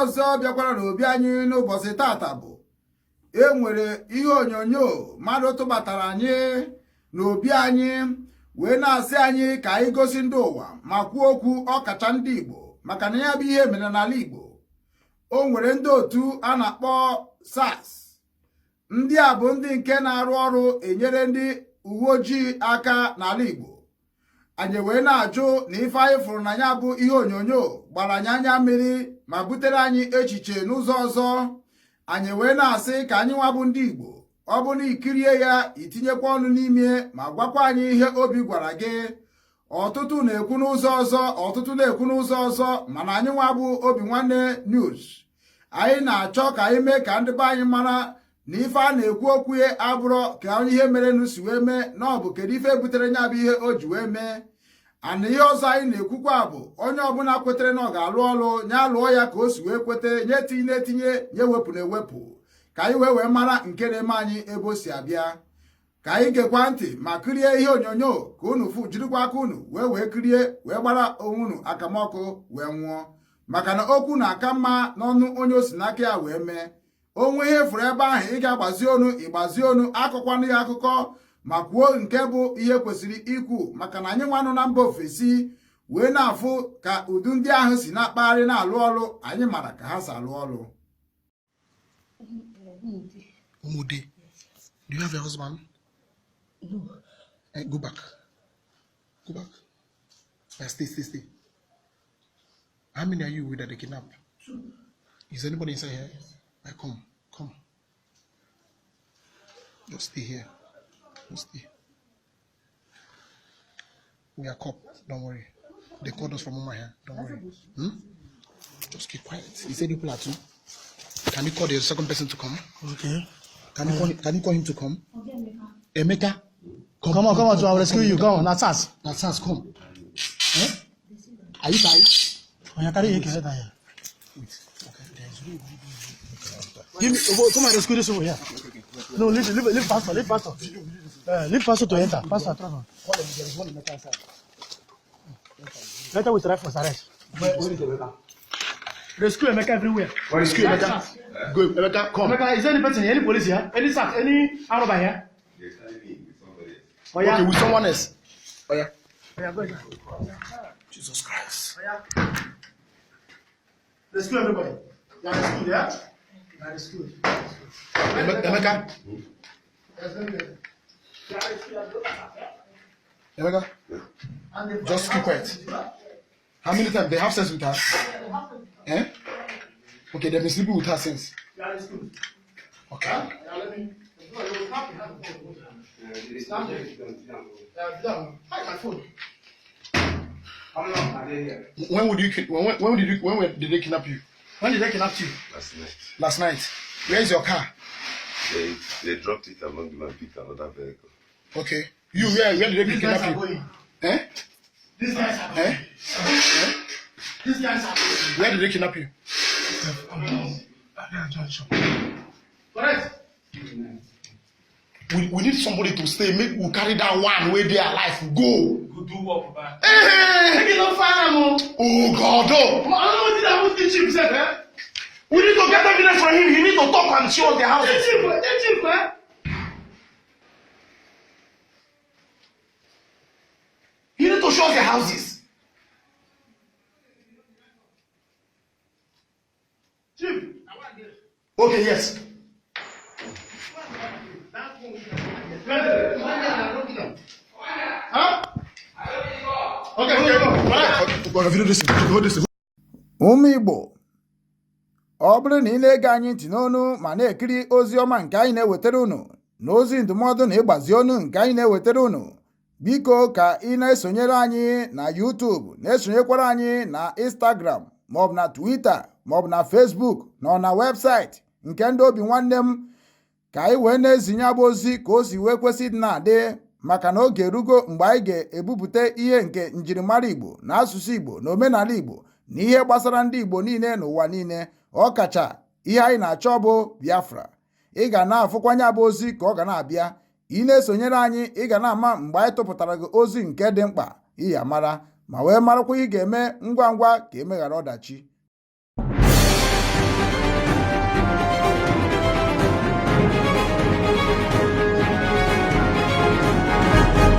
Ọzọ bịakwara n'obi anyị n'ụbọchị tata bụ e nwere ihe onyonyo mmadụ tụbatara anyị n'obi anyị wee na-asị anyị ka anyị gosi ndị ụwa ma kwuo okwu, ọkacha ndị Igbo, maka na ya bụ ihe mere n'ala Igbo. O nwere ndị otu a na-akpọ SARS. Ndị a bụ ndị nke na-arụ ọrụ enyere ndị uwe ojii aka n'ala Igbo. Anyị wee na-ajụ na ife anyị fụrụ na ya bụ ihe onyonyo gbara anyị anya mmiri ma butere anyị echiche n'ụzọ ọzọ. Anyị wee na-asị ka anyị nwa bụ ndị Igbo, ọ bụ na ikirie ya, itinyekwa ọnụ n'ime ma gwakwa anyị ihe obi gwara gị. Ọtụtụ na-ekwu n'ụzọ ọzọ, ọtụtụ na-ekwu n'ụzọ ọzọ, mana anyị nwa bụ Obi Nwanne News, anyị na-achọ ka anyị mee ka ndị be anyị mara na ife a na-ekwu okwu ya abụrọ ka onye ihe merenụ si wee mee, na ọ bụ kedu ife butere nya bụ ihe o ji wee mee. Ana ihe ọzọ anyị na-ekwukwa bụ onye ọbụla kwetere na ọ ga-alụ ọlụ ya, lụọ ya ka o si wee kwete, nye tinye etinye, nye wepụ na ewepụ, ka anyị wee wee mara nke na-eme anyị ebe o si abịa. Ka anyị gekwa ntị ma kirie ihe onyonyo ka unu fụ, jirikwa aka unu wee wee kirie, wee gbara onwe unu akamọkụ wee nwụọ, maka na okwu na-aka mma n'ọnụ onye o si n'aka ya wee mee. Onwe ihe fụrụ ebe ahụ, ị ga-agbazi onu, ịgbazi onu, akọkwanụ ya akụkọ ma kwuo nke bụ ihe kwesịrị ikwu, maka na anyị nwanụ na mba ofesi wee na-afụ ka udu ndị ahụ si na-akpagharị na-alụ ọlụ, anyị mara ka ha si alụ ọlụ. Umude. Do you have a husband? No. Eh, go back. Go back. Stay, stay, stay. How many are you with that they kidnap? Two. Is anybody inside here? I come, come. Just stay here. Just stay. We are cop. Don't worry. They called us from Umuahia. Don't worry. Just keep quiet. He said people are two. Can you call the second person to come? Okay. Can you call him to come? Emeka. Come, come on, come on, I will rescue you. Come on, na SARS. Na SARS, come. Eh? Are you tired? Oya, carry AK enter here. Wait. Okay. There is no Give me, oh, come and rescue this over here. No, leave, leave, leave pastor, leave pastor. Leave pastor to enter. Pastor, trust on. Call them. There is one Emeka inside. Later with rifles arrest. Where is Emeka? Rescue Emeka everywhere. Rescue Emeka. Go, Emeka, come. Emeka, is there any person here? Any police here? Any SARS? Any arroba here? Oh yeah. Okay, with someone else. Oh yeah. Oh, yeah, go ahead. Jesus Christ. Oh, yeah. Rescue everybody. You are rescued, yeah? You are rescued. Emeka. Emeka. Just keep quiet. How many times they have sex with her? Eh? Okay, they've been sleeping with her since. You are rescued. Okay. Yeah, let me. Hide my phone. When would you when did you when did they kidnap you? When did they kidnap you? Last night. Last night. Where is your car? They dropped it along the line, picked another vehicle. Okay. You where did they These guys kidnap are you? going. Eh? These guys are going. Eh? Eh? These guys are going. Where did they kidnap you? Correct. We need somebody to stay. Make we carry that one where they are alive. Go. Go do work, Baba. Hey! Make it not fire, am, oh. Oh God! Oh. I don't know wetin happen to the chief sef, eh? We need to get evidence from him. He need to talk and show us the The houses. chief, the chief, eh? He need to show us the houses. Chief. Okay, yes. Huh? Okay, okay. Okay, okay. This, hold this. Ụmụ Igbo, ọ bụrụ na ị na-ege anyị ntị n'onu ma na-ekiri ozi ọma nke anyị na-ewetara unu na ozi ndụmọdụ na ịgbazi onu nke anyị na-ewetara unu, biko ka ị na-esonyere anyị na YouTube, na-esonyekwara anyị na Instagram maọbụ na Twitter maọbụ na Facebook na ọ na webụsaịtị nke ndị Obi Nwanne m, ka anyị wee na-ezinye abụ ozi ka o si wee kwesị ịdị na-adị, maka na oge erugo mgbe anyị ga-ebupụta ihe nke njirimara Igbo na asụsụ Igbo na omenala Igbo na ihe gbasara ndị Igbo niile n'ụwa niile, ọkacha ihe anyị na-achọ bụ Biafra. Ị ga na-afụkwanye abụ ozi ka ọ ga na-abịa. Ị na-esonyere anyị, ị ga na-ama mgbe anyị tụpụtara gị ozi nke dị mkpa. Ị ya mara ma wee marakwa ị ga-eme ngwa ngwa ka emeghara ọdachi.